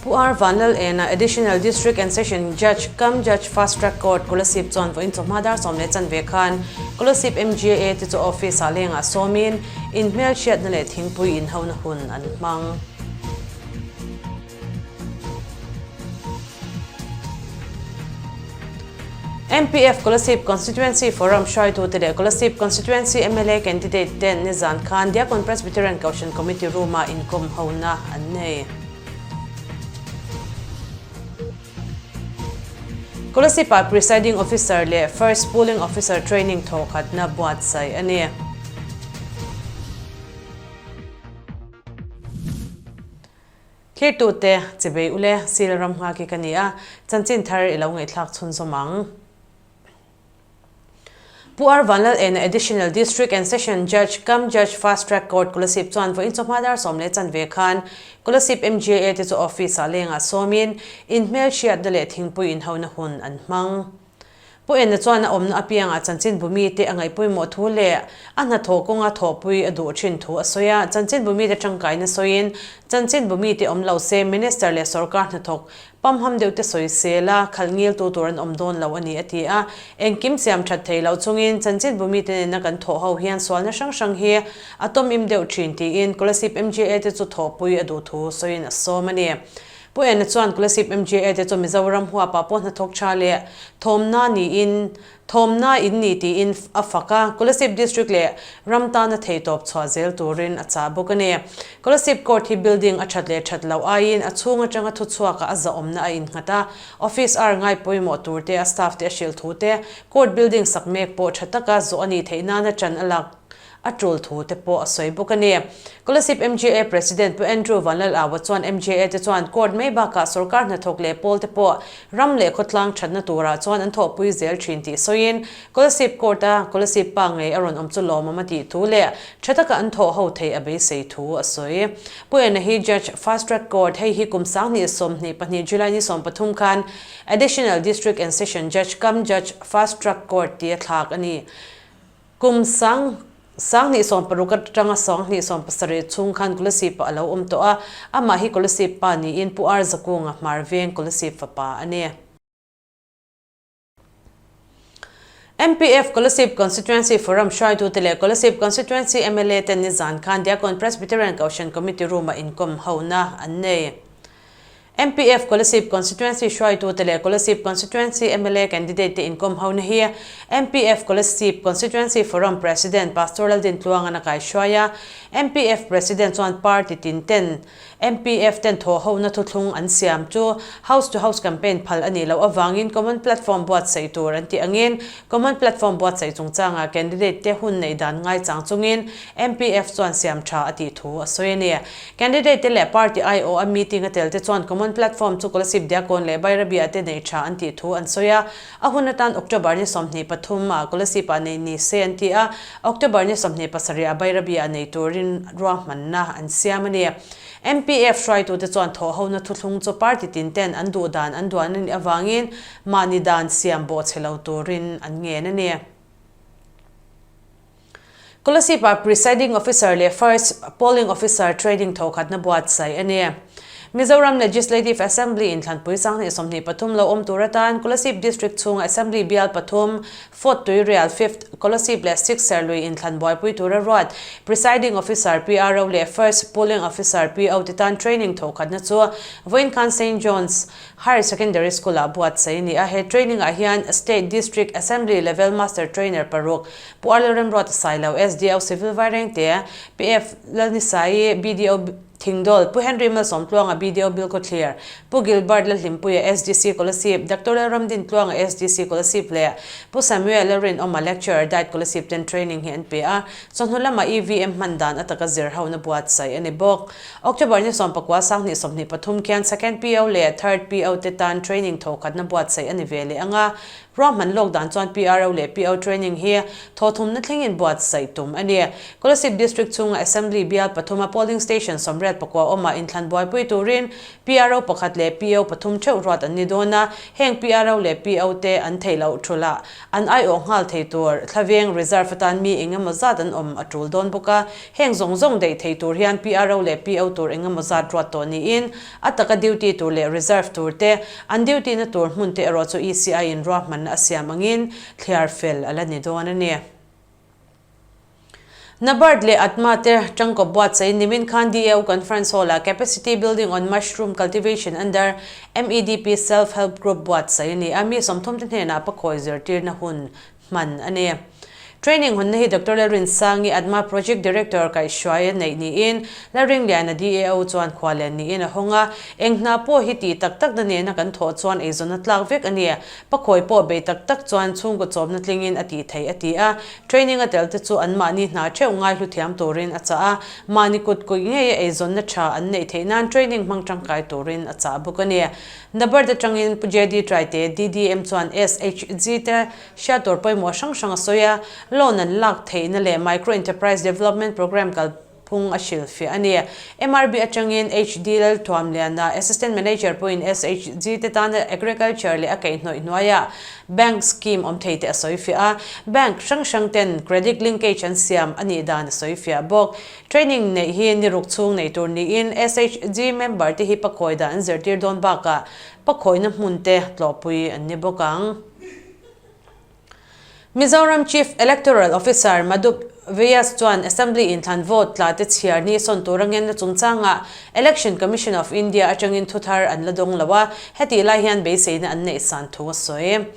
Pu R Vanlalena, Additional District and Session Judge cum Judge Fast Track Court, Kolasib chuan vawiin chawhma dar 11 khan Kolasib MGA te chu office ah lengah sawmin inhmelhriatna leh thingpui inhona hun an hmang. MPF Kolasib Constituency Forum hruaitute leh Kolasib Constituency mla candidate ten nizan khan Diakon Presbyterian Kohhran Committee Room-ah inkawm hona an nei. Kolasib-ah Presiding Officer leh First Polling Officer training thawhkhatna buatsaih a ni. Thlirtute, Chibei ule, Sil ram nghak hi ka ni a, chanchin thar i lo ngaihthlak chhunzawm ang. Pu R Vanlalena Additional District and Session Judge cum Judge Fast Track Court Kolasib chuan vawiin chawhma dar 11 khan Kolasib MGA te chu office-ah lengah sawmin inhmelhriatna leh thingpui inhona hun an hmang. Pu Ena chuan a awmna apiangah chanchinbu mite a ngaihpawimawh thu leh a hnathawh kawnga thawhpui a duh thin thu a sawi a. Chanchinbu mite tangkaina sawiin chanchinbu mite awm lo se Minister leh sorkar hnathawk pamham deuh te sawi sel a, khalh ngiltu tur an awm dawn lo a ni a ti a. Engkim siam that thei loh chungin chanchinbu mite nena kan thawh ho hian sualna hrang hrang hi a tawmim deuh thin tiin Kolasib MGA te chu thawhpui a duh thu sawiin a sawm a ni. Pu Ena chuan Kolasib MJA te chu Mizoram huapah pawh hnathawk tha leh thawmna niin thawmna in ni tiin a fak a, Kolasib District leh ram tana theitawp chhuah zel turin a chah bawk a ni. Kolasib Court hi building a that leh that loh aiin a chhung atanga thuchhuakah a zahawmna a innghat a, office ar ngai pawimawh tur te, a staff te a hrilh thu te, court building sak mek pawh tha taka zawh a nih theih nana ṭan a lak a tul thu te pawh a sawi bawk a ni. Kolasib MJA President Pu Andrew Vanlalawa chuan MJA te chuan court mai bakah sorkar hnathawk leh pawl te pawh ram leh khawtlang thatna turah chuan an thawhpui zel thin tih sawiin Kolasib court a Kolasib pa ngei a rawn awm chu lawmawm a tih thu leh tha taka an thawh ho theih a beisei thu a sawi. Pu Ena hi Judge Fast Track Court hei hi kum 2022 July ni 13 khan Additional District and Session Judge cum Judge Fast Track Court tia thlak a ni. Kum sang 2016 atanga 2017 chhung khan Kolasib ah a lo awm tawh a, amah hi Kolasib pa niin Pu Ar Zakunga hmar veng Kolasib fapa a ni. MPF Kolasib Constituency Forum hruaitute leh Kolasib Constituency mla ten nizan khan Diakon Presbyterian Kohhran Committee Room-ah inkawm hona an nei. MPF Kolasib Constituency hruaitute leh Kolasib Constituency mla candidate te inkawm hona hi MPF Kolasib Constituency Forum President Pastor Laldintluangan a kaihruai a. MPF President chuan party tin ten MPF ten thawhhona thuthlung an siam chu House to House campaign phal a nih loh avangin Common Platform buatsaih tur an tih angin Common Platform buatsaih chungchangah candidate te hun neih dan ngaichang chungin MPF chuan siam tha a tih thu a sawi a ni. Candidate te leh party aiawh a meeting a tel te chuan common platform chu Kolasib Diakon leh Bairabia te nei tha an tih thu an sawi a. A hun atan October ni 23 ah Kolasib ah neih ni se an ti a, October ni 27 ah Bairabia ah nei turin ruahmanna an siam a ni. MPF hruaitute chuan thawhhona thuthlung chu party tin ten an duh dan an duan a nih avangin mahni dan siam bawhchhe lo turin an ngen a ni. Kolasib-ah Presiding Officer leh First Polling Officer training thawhkhatna buatsaih a ni. Mizoram Legislative Assembly inthlanpui 2023 lo awm tur atan Kolasib District chhunga Assembly bial pathum, Fourth Tuirial, Fifth Kolasib leh Sixth Serlui inthlan buaipui tura ruat Presiding Officer, PRO, leh First Polling Officer, PO, te tan training thawhkhatna chu vawiin khan Saint John's Higher Secondary School-ah buatsaih a ni a. He training-ah hian State, District, Assembly level Master Trainer paruk, Pu Arlo Remruata Sailo, SDO Civil Vairengte, PF Lalnisaii, BDO Thingdawl, Pu Henry Malsawmtluanga, BDO Bilkhawthlir, Pu Gilbert Lalhlimpuia, SDC Kolasib, Doctor Lalramdin Tluanga, SDC Kolasib leh Pu Samuel Lalrinawma, Lecturer, Diet Kolasib ten training hi an pe a. Chawhnu lama EVM hman dan ataka zir hona buatsaih a ni bawk. October ni 19 2023 khian Second PO leh Third PO te tan training thawhkhatna buatsaih a ni ve leh ang a. Ruahman lawk dan chuan PRO leh PO training hi thawhthumna thlengin buatsaih tum a ni. Kolasib District chhunga Assembly bial pathuma polling station 85. 89 awmah inthlan buaipui turin PRO pakhat leh PO pathum theuh ruat an ni dawn a, heng PRO leh PO te an theih loh thulh an aiawh nghal thei tur Thlaveng Reserve atan mi eng emaw zat an awm a tul dawn bawk a, heng zawng zawng daih thei tur hian PRO leh PO tur eng emaw zat ruat tawh niin a taka duty tur leh reserve tur te, an duty na tur hmun te erawh chu ECI in ruahmanna a siam angin thliar fel a la ni dawn a ni. NABARD leh ATMA te tangkawp buatsaih nimin khan DAO Conference Hall-ah Capacity Building on Mushroom Cultivation under MEDP Self Help Group buatsaih a ni a, mi 30 te hnenah pakhawi zirtirna hun hman a ni. Training hawnna hi Doctor Lalrinsangi, ATMA Project Director kaihhruai a neih niin Lalringliana DAO chuan khuallian niin a hawng a, eng hna pawh hi tih tak takna nena kan thawh chuan eizawnna tlak vek a ni. Pakhawi pawh bei tak tak chuan chhungkaw chawmna tlingin a tih theih a ti a, training a tel te chu anmahni hna theuh ngaihlu thiam turin a chah a, mahni kut kuih ngeia eizawnna tha an neih theih nan training hmang tangkai turin a chah bawk a ni. NABARD atangin Pu JD Traite, DDM chuan SHG te hriat tur pawimawh hrang hrang a sawi a, loan an lak theihna leh Micro Enterprise Development Programme kal phung a hrilhfiah a ni. MRB atangin HD Lalthuamliana, Assistant Manager pawhin SHG te tana Agriculture leh a kaihhnawih hnuaiah Bank scheme awm thei te a sawifiah a, Bank hrang hrang ten Credit linkage an siam a nih dan a sawifiah bawk. Training neih hi ni ruk chhung nei tur niin SHG member te hi pakhawi dan an zirtir dawn bakah pakhawihna hmun te tlawhpui an ni bawk ang. Mizoram Chief Electoral Officer Madhup Vyas chuan Assembly inthlan vote tla te chhiar ni sawn tura ngenna chungchangah Election Commission of India atangin thuthar an la dawng lo a, hetih lai hian beiseina an neih san thu a sawi.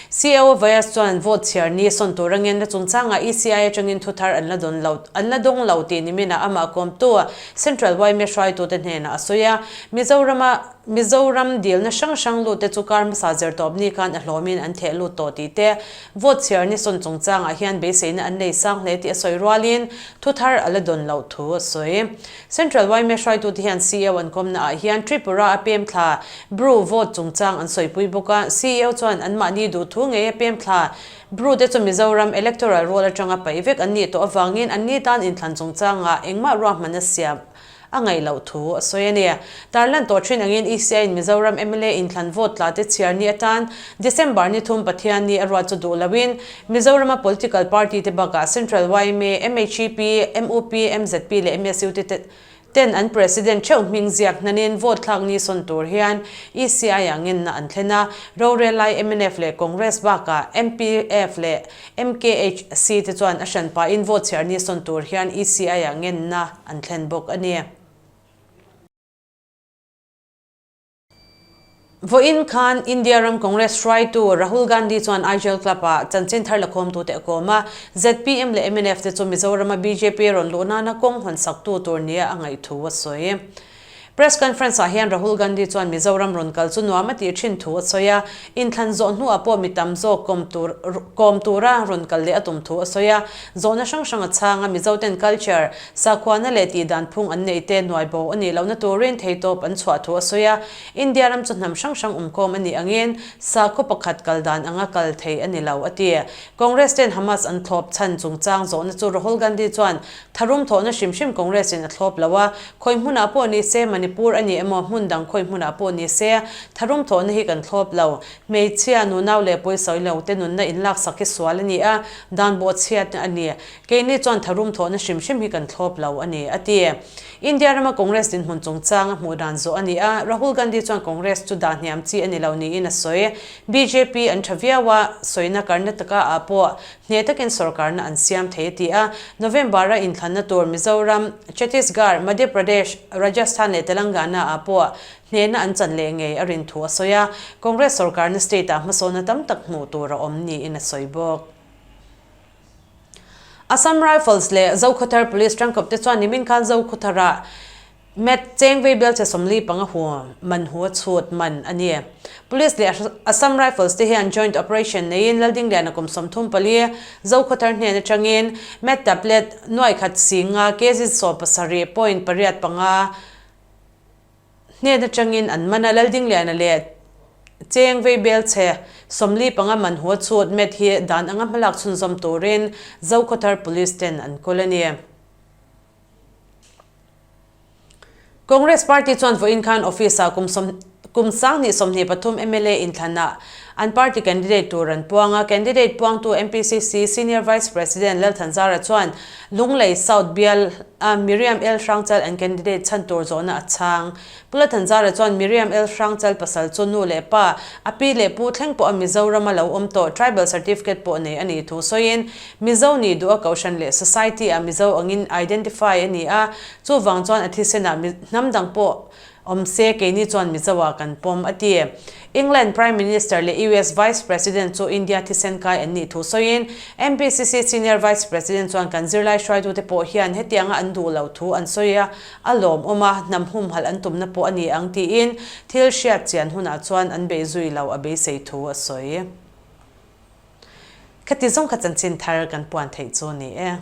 CEO Vyas chuan vote chhiar ni sawn tura ngenna chungchangah ECI atangin thuthar an la dawn lo an la dawng lo tih niminah amah kawmtu Central yma hruaitute hnenah a sawi a, Mizorama Mizoram dilna hrang hrang lut te chu kar hmasa zirtawp ni khan a hlawmin an theh lut tawh tih te, vote chhiar ni sawn chungchangah hian beiseina an nei sang hle tih a sawi rualin thu thar a la dawn loh thu a sawi. Central yma hruaitute hian CEO an kawmna ah hian Tripura a pem thla Bru vote chungchang an sawipui bawk a, CEO chuan anmahni duh thu ngei a pem thla Bru te chu Mizoram electoral roll atanga paih vek an nih tawh avangin anni tan inthlan chungchangah engmah ruahmanna siam a ngaih loh thu a sawi a ni. Tarlan tawh thin angin ECI in Mizoram mla inthlan vote tla te chhiar ni atan December ni thum Pathian ni a ruat chu duh loin Mizorama political party te bakah Central yma, MHEP, mup, mzp leh MSU te ten an President theuh hming ziak hnanin vote thlak ni sawn tur hian ECI ah ngenna an thlen a, rorel lai mnf leh Congress bakah MPF leh MKHC te chuan a hran pahin vote chhiar ni sawn tur hian ECI ah ngenna an thlen bawk a ni. Vawiin khan India ram Congress hruaitu Rahul Gandhi chuan Aijal Club-ah chanchin thar lakhawmtute a kawm a, zpm leh mnf te chu Mizorama bjp rawn luh nana kawng hawn saktu tur nia a ngaih thu a sawi. Press conference ah hian Rahul Gandhi chuan Mizoram rawn kal chu nuam a tih thin thu a sawi a, inthlan zawh hnuah pawh mi tam zawk kawm tur kawm tura rawn kal leh a tum thu a sawi a, zawhna hrang hrang a chhang a, Mizoten culture, sakhuana leh tihdan phung an neih te nuai bo a nih lohna turin theitawp an chhuah thu a sawi a, India ram chu hnam hrang hrang awmkhawm a nih angin sakhaw pakhat kal dan anga kal thei a ni lo a ti. Congress ten Hamas an thlawp chhan chungchang zawhna chu Rahul Gandhi chuan Tharum thawhna hrim hrim Congress in a thlawp lo a, khawi hmunah pawh ni se, Manipur a ni emaw hmun dang khawi hmunah pawh ni se, tharum thawhna hi kan thlawp lo. Hmeichhia, nunau leh pawisawi lo te nunna inlaksak hi sual a ni a, dan bawhchhiatna a ni. Keini chuan tharum thawhna hrim hrim hi kan thlawp lo a ni, a ti. India rama Congress dinhmun chungchang a hmuh dan zawh a ni a, Rahul Gandhi chuan Congress chu dah hniam chi a ni lo niin a sawi. Bjp an tha viau a, sawina Karnataka ah pawh Hneh takin sorkarna an siam thei a ti a, November-a inthlanna tur Mizoram, Chhattisgarh, Madhya Pradesh, Rajasthan leh Telangana-ah pawh hnehna an chan leh ngei a rin thu a sawi a, Congress sorkarna state-ah hmasawnna tam tak hmuh tur a awm niin a sawi bawk. Assam Rifles leh Zokhawthar Police tangkawpte chuan nimin khan Zokhawthar-ah Met Chengvei Belchhe 45 hu man hu a chhut man a ni. Police leh Assam Rifles te hian joint operation neiin Laldingliana kum 34 Zokhawthar hnen atangin Met tablet nuai khat singa kg 17.85 hnen atangin an man a, Laldingliana leh Chengvei Belchhe 45 man hu a chhut Met hi dan anga hmalak chhunzawm turin Zokhawthar Police ten an kawl a ni. Congress party chuan vawiin khan office-ah kum kum 2023 mla inthlanah an party candidate tur an puang a. Candidate puangtu MPCC Senior Vice President Lalthanzara chuan Lunglei South bial a Miriam L Hrangchal an candidate chhan tur zawhna a chhang. Pu Lalthanzara chuan Miriam L Hrangchal pasal chu nu leh pa, a pi leh pu thleng pawh a Mizorama lo awm tawh tribal certificate pawh nei a nih thu sawiin Mizo nih duh a kohhran leh society ah Mizo angin identify a ni a, chuvang chuan a thisenah hnam dang pawh awm se keini chuan Mizo ah kan pawm, a ti. England Prime Minister leh US Vice President chu India thisen kai an nih thu sawiin MPCC Senior Vice President chuan kan zirlai hruaitute pawh hian hetianga an duh loh thu an sawi a, a lawmawm a, hnam humhalh an tumna pawh a ni ang tiin thil hriat chian hunah chuan an bei zui lo a beisei thu a sawi. Khati zawng kha chanchin thar kan puan theih chu a ni e.